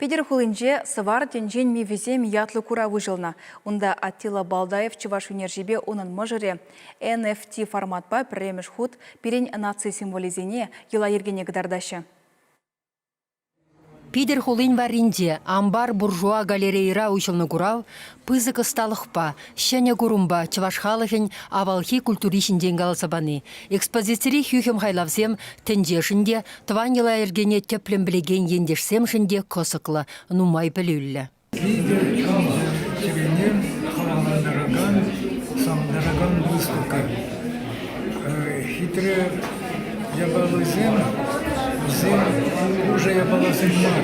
Питӗр хулинче Сӑвар тӗнчин мифӗсем ятлӑ курав уҫӑлнӑ. Унта Аттила Балдаев чӑваш ӳнерҫипе унӑн мӑшӑрӗ NFT форматпа пӗрремӗш хут пирӗн наци символӗсене, йӑла-йӗркене кӑтартаҫҫӗ. Питӗр хулин варринче Амбар буржуа галерейӑра уҫӑлнӑ курав пысӑк ӑсталӑхпа, ҫӗнӗ курӑмпа чӑваш халӑхӗн авалхи культури ҫинчен каласа пани, экспозицири хӳхӗм хайлавсем тӗнчешӗн те, тӑван йӑла-йӗркене тӗплӗн пӗлекен ентешсемшӗн те кӑсӑклӑ, нумай пӗлӳллӗ. Питӗ чун-чӗрене хавхалантаракан, савӑнтаракан выставка. Хитре япаласем, вӗсем пушӑ япаласем мар.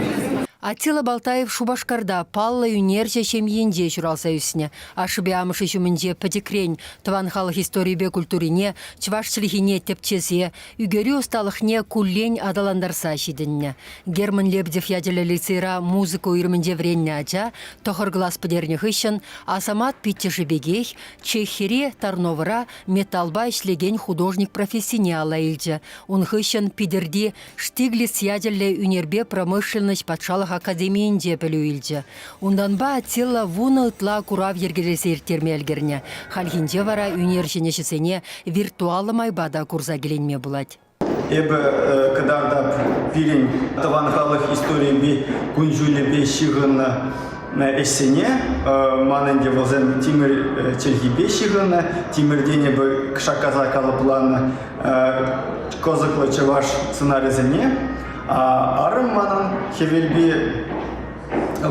Атила Балтаев Шупашкарта паллӑ ӳнерҫӗ ҫемйинче ҫуралса ӳснӗ. Ашшӗпе амӑшӗ ҫумӗнче пӗчӗкрен тӑван халӑх историйӗпе культурине, чӑваш чӗлхине тӗпчесе, ӳкерӳ ӑсталӑхне куллен аталантарса ҫитӗннӗ. Герман Лебедев ячӗллӗ лицейра музыка уйрӑмӗнче вӗреннӗ ача тӑхӑр класс пӗтернӗ хыҫҫӑн Асамат пиччӗшӗ пекех Чехире Тарновӑра металпа ӗҫлекен художник профессине алла илчӗ. Ун хыҫҫӑн Питӗрти Штиглиц ячӗллӗ ӳнерпе промышленноҫ патшалӑх академийӗнче пӗлӳ илчӗ. Унтанпа Аттила вунӑ ытла курав йӗркелесе ирттерме ӗлкӗрнӗ. Хальхинче вара ӳнерҫӗн ӗҫӗсене виртуаллӑ майпа та курса киленме пулать. Эпӗ кӑтартап пирӗн тӑван халӑх историйӗпе, кун-ҫулӗпе ҫыхӑннӑ ӗҫсене. Ман ӗнтӗ вӗсем тимӗр чӗлхипе ҫыхӑннӑ. Тимӗртен эпӗ шаккаса калӑпланӑ кӑсӑклӑ чӑваш сӑнарӗсене. Арӑм манӑн хӗвелпе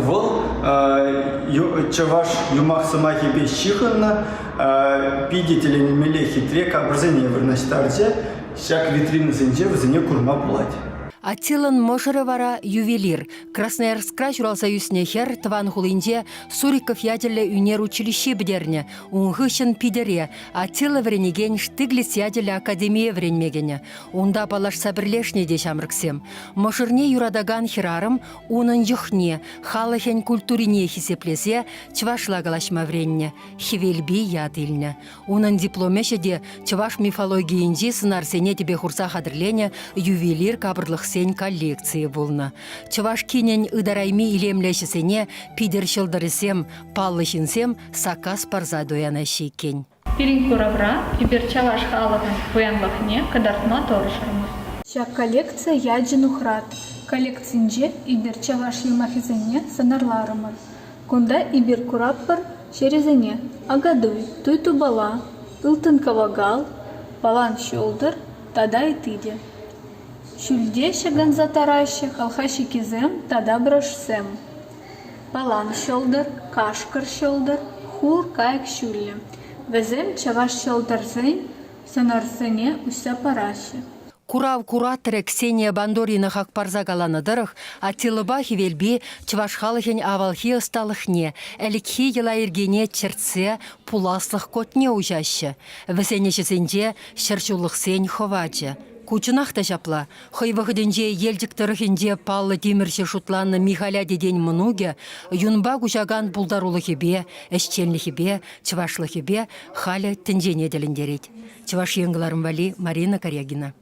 вӑл чӑваш юмах сӑмахӗпе ҫыхӑннӑ питӗ тӗлӗнмелле хитре капӑрсене вырнаҫтарчӗ. Ҫак витринӑсенче вӗсене курма пулать. Аттилӑн мӑшӑрӗ вара ювелир. Красноярскра ҫуралса ӳснӗ хӗр тӑван хулинче Суриков ячӗллӗ ӳнер училищи пӗтернӗ. Ун хыҫҫӑн Питӗре Аттила вӗренекен Штиглиц ячӗллӗ академие вӗренме кӗнӗ. Унта паллашса пӗрлешнӗ те ҫамрӑксем. Мӑшӑрне юратакан хӗрарӑм унӑн йӑхне, халӑхӗн культурине хисеплесе чӑвашла калаҫма вӗреннӗ, Хӗвелпи ят илнӗ. Унӑн диплом ӗҫӗ те чӑваш мифологийӗнчи сӑнарсене тӗпе хурса хатӗрленӗ ювелир капӑрлӑхсен коллекцийӗ пулнӑ. Чӑваш кинӗн ытарайми илемлӗ ӗҫӗсене Питӗр ҫӑлтӑрӗсем, паллӑ ҫынсем саккас парса туянаҫҫӗ иккен. Пирӗн куравра эпир чӑваш халӑхӗн пуянлӑхне кӑтартма тӑрӑшрӑмӑр. Ҫак коллекци ячӗ нухрат. Коллекцинче эпир чӑваш юмахӗсене сӑнарларӑмӑр. Кунта эпир куратпӑр ҫӗрӗсене: Акатуй, Туй-тупала, Ылтӑн кӑвакал, Палан ҫӑлтӑр тата ытти те. Ҫӳлте ҫакӑнса тӑраҫҫӗ халха чиккисем тата брошьсем. Палан ҫӑлтӑр, Кашкӑр ҫӑлтӑр, Хур кайӑк ҫулӗ. Вӗсем чӑваш ҫӑлтӑрсен сӑнарсене уҫса параҫҫӗ. Курав кураторӗ Ксения Бандорина хак парса каланӑ тӑрӑх, Аттилӑпа Хӗвелпи чӑваш халӑхӗн авалхи ӑсталӑхне, ӗлӗкхи йӑла-йӗркене чӗртсе пуласлӑх кодне уҫаҫҫӗ. Вӗсен ӗҫӗсенче ҫӗрҫуллӑхсен хӑвачӗ. Ку чӑнах та ҫапла. Хӑй вӑхӑтӗнче Елчӗк тӑрӑхӗнче паллӑ тимӗрҫӗ шутланнӑ Михаля тетен мӑнукӗ юнпа куҫакан пултарулӑхӗпе, ӗҫченлӗхӗпе, чӑвашлӑхӗпе халӗ тӗнчене тӗлӗнтерет. Чӑваш Ен кӑларӑм валли Марина Карягина.